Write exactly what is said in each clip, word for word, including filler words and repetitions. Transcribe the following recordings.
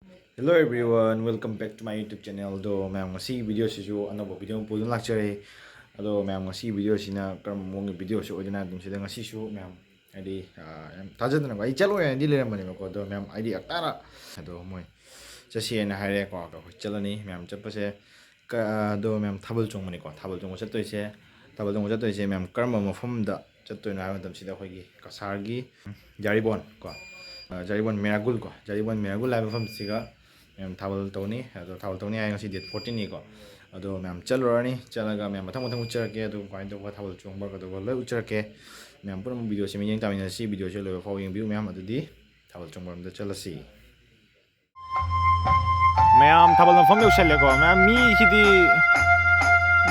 Hello everyone, welcome back to my YouTube channel. ꯑꯗꯣ ꯃꯌꯥꯝ, ꯉꯁꯤ ꯚꯤꯗꯤꯑꯣꯁꯤꯁꯨ ꯑꯅꯧꯕ ꯚꯤꯗꯤꯑꯣ ꯑꯃ ꯄꯨꯗꯨꯅ ꯂꯥꯛꯆꯔꯦ꯫ ꯑꯗꯣ ꯃꯌꯥꯝ, ꯉꯁꯤ ꯚꯤꯗꯤꯑꯣꯁꯤꯅ ꯀꯔꯝꯕ ꯃꯑꯣꯡꯒꯤ ꯚꯤꯗꯤꯑꯣꯁꯤ ꯑꯣꯏꯗꯣꯏꯅꯣ ꯍꯥꯏꯕ ꯃꯇꯝꯁꯤꯗ, ꯉꯁꯤꯁꯨ ꯃꯌꯥꯝ ꯍꯥꯏꯗꯤ, ꯑꯥ, ꯌꯥꯝ ꯊꯥꯖꯗꯅꯀꯣ, ꯑꯩ ꯆꯠꯂꯣꯏ ꯍꯥꯏꯅꯗꯤ ꯂꯩꯔꯝꯕꯅꯦꯕꯀꯣ, ꯑꯗꯣ ꯃꯌꯥꯝ ꯑꯩꯗꯤ ꯍꯞꯇꯥꯔ ꯑꯗꯣ ꯃꯣꯏ ꯆꯠꯁꯦꯅ ꯍꯥꯏꯔꯦꯀꯣ, ꯑꯩꯈꯣꯏ ꯆꯠꯂꯅꯤ ꯃꯌꯥꯝ ꯆꯠꯄꯁꯦ꯫ ꯀ-, ꯑꯗꯣ ꯃꯌꯥꯝ ꯊꯥꯕꯜ ꯆꯣꯡꯕꯅꯤꯀꯣ, ꯊꯥꯕꯜ ꯆꯣꯡꯕ ꯆꯠꯇꯣꯏꯁꯦ꯫ ꯊꯥꯕꯜ ꯆꯣꯡꯕ ꯆꯠꯇꯣꯏꯁꯦ ꯃꯌꯥꯝ ꯀꯔꯝꯕ ꯃꯐꯝꯗ ꯆꯠꯇꯣꯏꯅꯣ ꯍꯥꯏꯕ ꯃꯇꯝꯁꯤꯗ, ꯑꯩꯈꯣꯏꯒꯤ ꯀꯁꯥꯔꯒꯤ ꯖꯥꯔꯤꯕꯣꯟ ꯀꯣ, ꯑ, ꯖꯥꯔꯤꯕꯣꯟ ꯃꯦꯔꯥꯒꯨꯜ ꯀꯣ, ꯖꯥꯔꯤꯕꯣꯟ ꯃꯦꯔꯥꯒꯨꯜ ꯍꯥꯏꯕ ꯃꯐꯝꯁꯤꯒ ꯃꯌꯥꯝ ꯊꯥꯕꯜ ꯇꯧꯅꯤ꯫ ꯑꯗꯣ ꯊꯥꯕꯜ ꯇꯧꯅꯤ ꯍꯥꯏ ꯉꯁꯤ date fourteen ꯅꯤꯀꯣ꯫ ꯑꯗꯣ ꯃꯌꯥꯝ ꯆꯠꯂꯨꯔꯅꯤ, ꯆꯠꯂꯒ ꯃꯌꯥꯝ ꯃꯊꯪ ꯃꯊꯪ ꯎꯠꯆꯔꯛꯀꯦ꯫ ꯑꯗꯨ ꯀꯃꯥꯏꯅ ꯇꯧꯕ ꯊꯥꯕꯜ ꯆꯣꯡꯕ ꯀꯩꯗꯧꯕ ꯂꯣꯏ ꯎꯠꯆꯔꯛꯀꯦ꯫ ꯃꯌꯥꯝ ꯄꯨꯝꯅꯃꯛ ꯚꯤꯗꯤꯑꯣꯁꯤ ꯃꯤꯠꯌꯦꯡ ꯇꯥꯃꯤꯟꯅꯁꯤ꯫ ꯚꯤꯗꯤꯑꯣꯁꯤ ꯂꯣꯏꯕ ꯐꯥꯎ ꯌꯦꯡꯕꯤꯌꯨ ꯃꯌꯥꯝ꯫ ꯑꯗꯨꯗꯤ ꯊꯥꯕꯜ ꯆꯣꯡꯕꯔꯣꯝꯗ ꯆꯠꯂꯁꯤ꯫ ꯃꯌꯥꯝ ꯊꯥꯕꯜ ꯃꯐꯝ ꯌꯧꯁꯜꯂꯦꯀꯣ꯫ ꯃꯌꯥꯝ ꯃꯤꯁꯤꯗꯤ,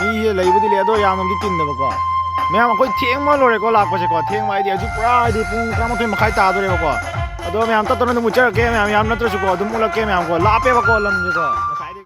ꯃꯤꯁꯦ ꯂꯩꯕꯨꯗꯤ ꯂꯩ, ꯑꯗꯣ ꯌꯥꯝꯅꯗꯤ ꯇꯤꯟꯗꯕꯀꯣ꯫ ꯃꯌꯥꯝ ꯑꯩꯈꯣꯏ ꯊꯦꯡꯃ ꯂꯣꯏꯔꯦꯀꯣ ꯂꯥꯛꯄꯁꯦꯀꯣ꯫ ꯊꯦꯡꯕ ꯍꯥꯏꯗꯤ ꯍꯧꯖꯤꯛ ꯄꯨꯔꯥ ꯍꯥꯏꯗꯤ ꯄꯨꯡ ꯇꯔꯥꯃꯥꯊꯣꯏ ꯃꯈꯥꯏ ꯇꯥꯗꯣꯔꯦꯕꯀꯣ꯫ ꯑꯗꯣ ꯃꯌꯥꯝ ꯇꯞ ꯇꯞꯅ ꯑꯗꯨꯝ ꯎꯠꯆꯔꯛꯀꯦ꯫ ꯃꯌꯥꯝ ꯌꯥꯝ ꯅꯠꯇ꯭ꯔꯁꯨꯀꯣ, ꯑꯗꯨꯝ ꯎꯠꯂꯛꯀꯦ ꯃꯌꯥꯝꯀꯣ꯫ ꯂꯥꯞꯄꯦꯕꯀꯣ ꯂꯝꯁꯦꯀꯣ꯫ ꯉꯁꯥꯏꯗꯩ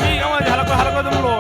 ꯃꯤ ꯑꯃꯗꯤ ꯍꯜꯂꯛꯄ, ꯍꯜꯂꯛꯄ ꯑꯗꯨꯝ ꯂꯣ꯫